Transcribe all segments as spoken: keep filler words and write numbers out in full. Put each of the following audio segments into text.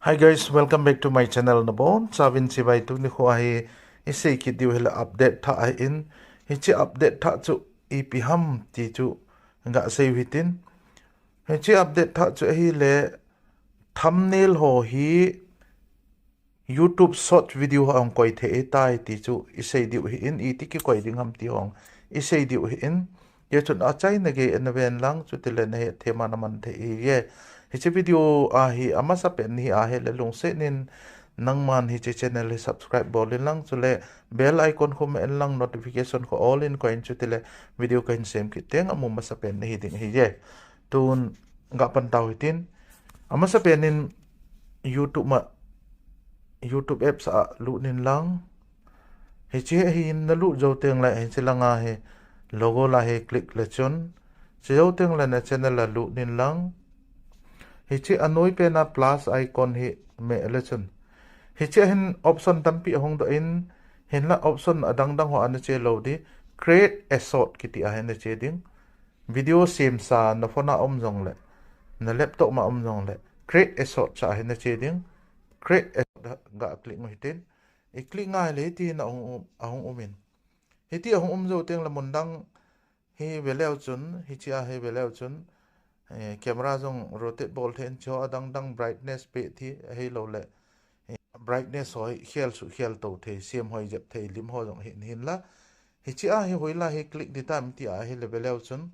Hi guys, welcome back to my channel. Nabonchauvin chibai. Tuni kho hi isei kit diu hi le update thah ahin, hiche update thah chu ipi ham ti chu gasei u hitin. Hiche update thah chu ahile thumbnail ho hi YouTube short video ho ahung koi thei ahitai ti chu isei diu ahin, iti kikoi ding ham ti ho isei diu ahin. Hijeh chun achaina gei in naven lang, chutile nahet them a naman thei ahiye. Hiche video a hi amasapen nahi ahile lungset in nangman hiche channel hi subscribe bol in lang, chule bell icon khu me in lang, notification khu all in koi in, chutile video kahin sem kit teng amu masapen nahi ding ahiye. Tun gapan tau hitin. Amasapen in YouTube ma, YouTube apps a lut in lang. Hiche hi nalut jou teng le hiche langa hi logo la hi click le chun, chujou teng le na channel a lut in lang. Hiche anoi pen a plus icon hi me le chun, hiche hin option tampi ahung doh in, hinla option adang dang ho a nache lou ding. Create a short kiti a hi nache ding. Video semsa na phone a um jongle, na laptop ma um jongle, create a short cha hi nache ding. Create a short ga click u hitin. I click ngai le hiti hin ahung um, ahung um in. Hiti ahung um jou teng le mun dang hi veleu chun, hiche a hi veleu chun, eh, camera jong rotate bol thei in, chu adang dang brightness pe thi ahilou le, eh, brightness ho hi khel suh khel to thei, sem hoi jep thei, lim ho jong hin, hinla. Hiche a hi hoilai hi click ding tam ti ahile veleu chun,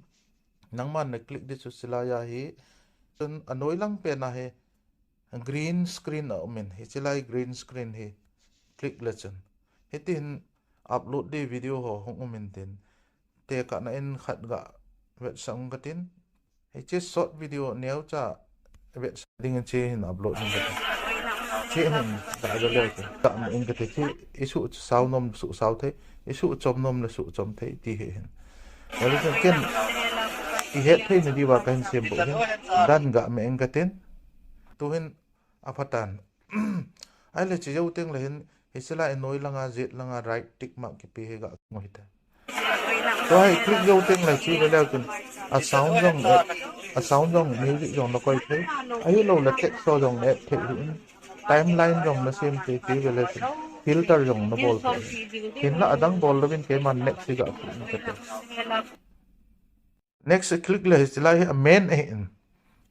nangman na click ding chu chulai a hi, chun anoi lang pen a hi green screen a um in, hiche lai green screen hi click le chun, hiti hin upload ding video ho hung um in tin, tekah na in khat ga vetsah ung katin. Hiche short video neocha vetsah ding in hiche hin upload ning katin. Hiche hin ga veleu te. Ga me ing kate, hiche isuh sao nom suh sao thei, isuh chom nom le suh chom thei ti hi hin. Ahile ken ihet thei na diuva kahin sem bou hin. Done ga me ing katin. Tu hin aphatan. Ahile chujou teng le hin, hiche lai noi langa, jet langa right tick mark kipe hi ga mu hite. Tua hi click jou teng le chu veleu chun, a sound jong, a sound jong, music jong na koi thei. Ahilou le text ho jong na add thei hin. Timeline jong na sem thei, chu veleu chun, filter jong na bol thei. Hinla adang bol louvin keiman next hi ga click in kate. Next click le hiche lai hi amen ahin.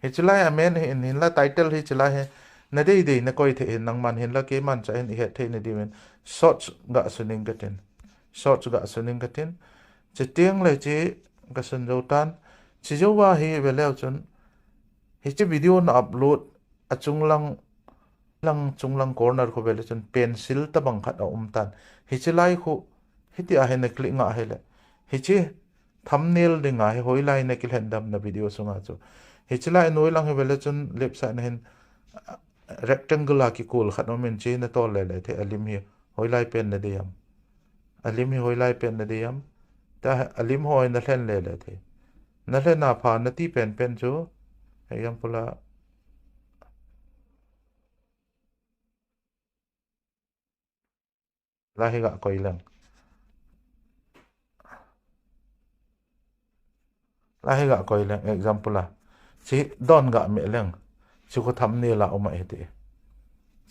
Hiche lai amen ahin, hinla title hiche lai hi na dei dei na koi thei hin nangman, hinla keiman cha hin ihet thei na diuvin shorts ga sun ing katin. Shorts ga sun ing katin. Chuteng le hiche ga sun jou tan. Chujou a hi veleu chun, hiche video na upload achung lang, lang chung lang corner khu veleu chun pencil tabang khat a um tan. Hiche lai khu, hiti a hi na click nga hile, hiche thumbnail dinga hi hoilai na kilhen dam na video sunga chu. Hiche lai noi lang hi veleu chun left side na hin, ah, rectangle a kikul khat um in, hiche na tol le le thei, alim hi hoilai pen na dei ham. Alim hi hoilai pen na dei ham. Tua alim ho hi na lhen le le thei. Na lhen a pha na ti pen pen chu, example a, lai hi ga koi leng. Lai hi ga koi leng, example a. Hiche don ga me leng. Hiche khu thumbnail a um ahi ti.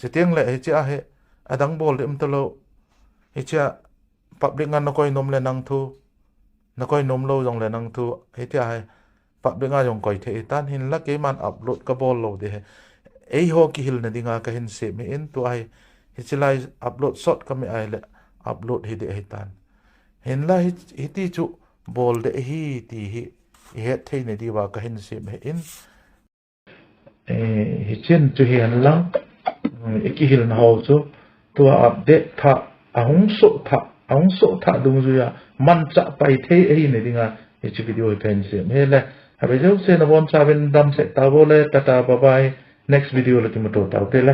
Chuteng le hiche a hi adang bol ding um talou. Hiche a public nga na koi nom le nang thu, na koi nom lou jong le nang thu, hitia hi public nga jong koi thei tan, hinla keiman upload ka bol lou ding hi. Eiho kihilna dinga kahin sem ahin, tua hi, hiche lai upload short ka me ahile upload hi ding ahi tan. Hinla hi, hiti chu bol ding ahi ti hi ihet thei na diuva kahin sem ahin. Eh, hichen chu hi hen lang, mm, i kihilna ho chu, tua update thah, ahung soh thah, ahung soh thah dungjuia, manchah pai thei ahi na dinga, hiche video hi kahin sem ahi le. Habe jouse nabonchauvin damsel tauvo le, tata, bye bye, next video le kimuto tau te le.